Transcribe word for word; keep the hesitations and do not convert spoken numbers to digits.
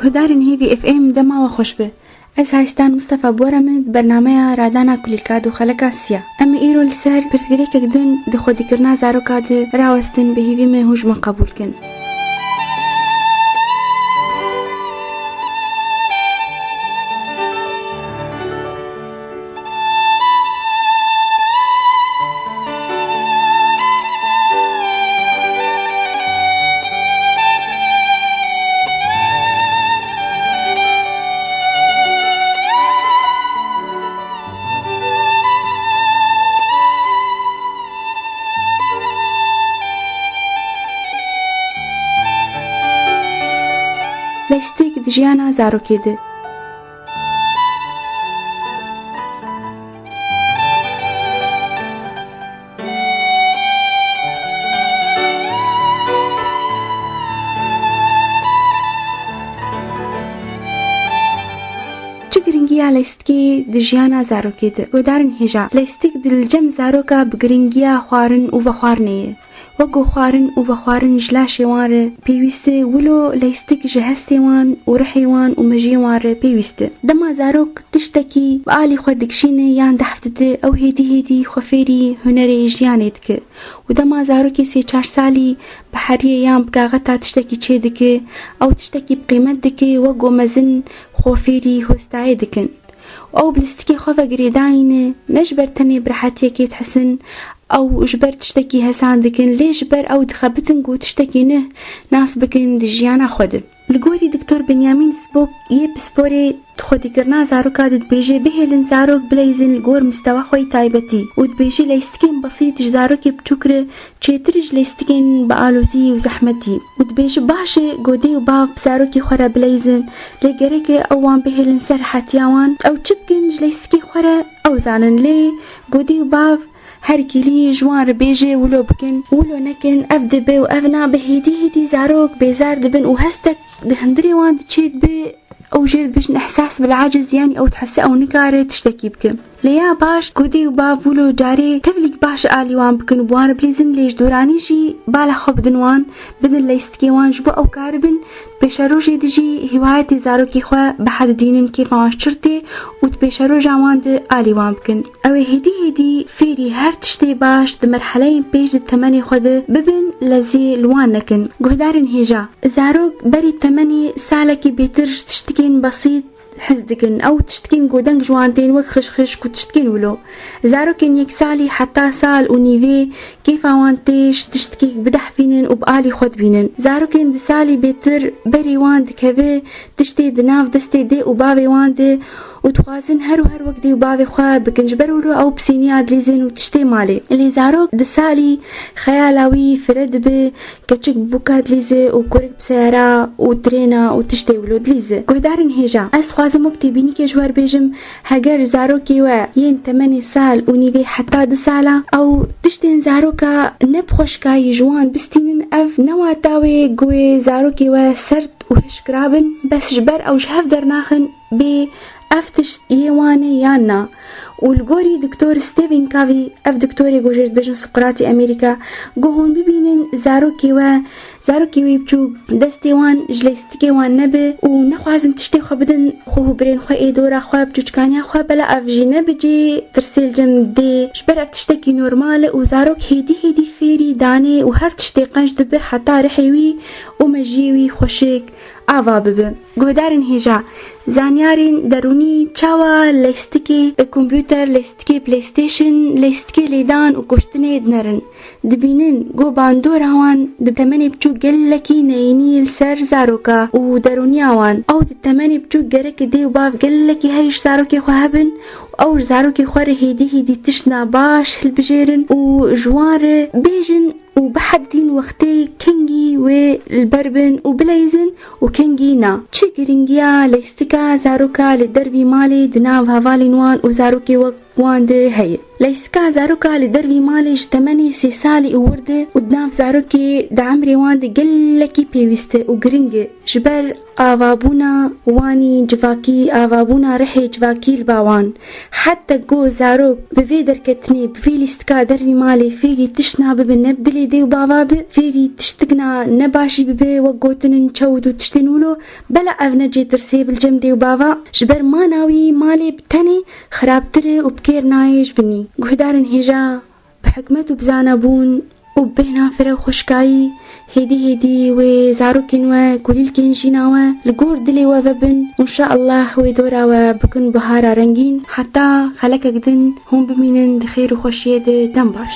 Guhdarên Hêvî F M, dema we xweş be. Ez Haystan Mistefa bi we re me di bernameya Radana Kulîlka du Xeleka Siya. Em ê îro li ser pirsgirêkek din di xwedîkirina zaroka de rawestin, bi hêvî me hûn ji me qebûl kin. Leystiek di jiyana zarokê de. Çi giringiya leystikê di jiyana zarokê de? Guhdarên hêja, leystik di li cem zaroka bi giringiya xwarin û vexwarinê ye. Wek ku xwarin û vexwarin ji laşê wan re pêwîst e, wilo leystik ji hestê wan û rihê wan û mejiyê wan re pêwîst e. Dema zarok tiştekî bi alî xwe dikişîne yan dehf dide, ew hêdî hêdî xwe fêrî hunerê jiyanê dike. Û dema zarokê sê çar salî bi heriyê yan bi kaxeta tiştekî çêdike, ew tiştekî bi qîmet dike, wek ku mezin xwe fêrî hostayê dikin. Ew bi lîstikê xwe ve girêdayî ne, ne ji ber tenê bi rehetiyekê dihesin, ew ji ber tiştekî hesan dikin, lê ji ber ew dixebitin ku tiştekî nuh nas bikin di jiyana xwe de. Li gorî Doktor Benjamin Spock yê pisporê di xwedîkirina zaroka de dibêje, bihêlin zarok bileyzin li gor mistewa xwe yî taybetî û dibêje, leystikên besît ji zarokê biçûk re çêtir ji leystikên bi alozî û zehmetî û dibêje, baş e ku dê û bav bi zarokê xwe re bileyzin, lê gerek e ew wan bihêlin ser hetiya wan. Ew çi bikin ji leystikê xwe re ew zanin, lê ku dê û bav her kîlî ji wan re bêje wilo bikin, wilo nekin, ev dibe û ev nabe, hêdî hêdî zarok bêzar dibin û hestek di hundirê wan de çêdibe. Ew jê re dibêjin ihsas bil aciz, yanî ew dihese ew nikare tiştekî bike. Lê ya baş ku dê û bav wilo carê tevlîk baş alî wan bikin û bi wan re bilîzin, lê ji dûranî jî bala xwe bidin wan, bidin leystikê wan, ji bo ew karibin pêşerojê de jî hîwayetê zarokê xwe bi hed dînin, kêfa wan ji çir tê û di pêşeroja wan de alî wan bikin. Ew ê hêdî hêdî fêrî her tiştê baş di merheleyên pêş di temenê xwe de bibin, lezî li wan nekin. Guhdarên hêja, zarok berî temenê salekî bêtir ji tiştikên besît hez dikin. Ew tiştikên ku deng ji wan tên wek xişxişk û tiştikên wilo. Zarokên yek salî heta sal û nîvê kêfa wan tê ji tiştikek bidehfînin û bi alî xwe dibînin. Zarokên di salî bêtir berê wan dikeve tiştê di nav destê dê û bavê wan de û dixwazin her û her wek dê û bavê xwe bikin. Ji ber wilo ew pisîniya dilîzin û tiştê malê. Lê zarok di salî xeyala wî fire dibe, keçik bi bûka dilîze û kurik bi seyara û trêna û tiştê wilo dilîze. Guhdarên hêja, ez dixwazim wek têbînîkê ji we re bêjim, heger zarokê we yên temenê sal û nîvê heta du sala, ew tiştên zaroka ne bi xweşikayî ji wan bistînin, ev ne wata wê ku wê zarokê we sert û hişkira bin, bes ji ber ew ji hev dernaxin bê ev tişt yê wan e yan na. Û li gorî Doktor Stephen Covey, ev doktorê ku jê re dibêjin Sokratê Amerîka, ku hûn bibînin zarokê we, zarokê wê biçûk, destê wan ji lêstikê wan nebe û nexwazin tiştê xwe bidin xwe û birên xwe ê dora xwe, biçûçikaniya xwe, bela ev jî ne bi cihê tirsê li cem dê, ji ber ev tiştekî normal e û zarok hêdî hêdî fêrî danê û her tiştê qenc dibe heta rihê wî û mejiyê wî xweşik ava bibe. Guhdarên hêja, zanyarên derûnî çawa lêstikê kompûter, lêstikê PlayStation, lêstikê lêdan û kuştinê dinerin? Dibînin ku bandora wan di temenê biçûk gelekî neyînî li ser zaroka û derûniya wan. Ew di temenê biçûk gerek dê û bav gelekî heyî ji zarokê xwe hebin û ew ji zarokê xwe re hêdî hêdî tiştna baş hilbijêrin û ji wan re bêjin û bihedidîn wextê kengî wê li ber bin û bileyzin û kengî na. Çi giringiya lêstika zaroka li dervî malê di nav hevalên wan û zarokê wek wan de heye. Leyska zaroka li dervî malê ji temenê sê salî û wir de û di nav zarokê di emrê wan de gelekî pêwîst e û giring e. Ji ber avabûna wanî civakî, avabûna rihê civakî li ba wan. Heta ku zarok bi vê derketinê, bi vê lîstika dervî malê fêrî tişt nabibe ne bi dilê dê û bava be, fêrî tiştikna nebaş jî bibe, wek gotin in çewt û tiştên wilo, bela ev ne cê tirsê bi li cem dê û bava. Ji ber mana wî malê bi tenê xirabtir e û bi kêr nayê ji binî. Guhdarên hêja bi hikmet û bi zanabûn û bêhna fire û xweşkayî, hêdî hêdî wê zarokên we, kulîlkên jîna we li gor dilê we vebin û înşeallah wê dora we bikin bihara rengîn, heta xelekek din hûn bimînin di xêr û xweşiyê de. Dem baş.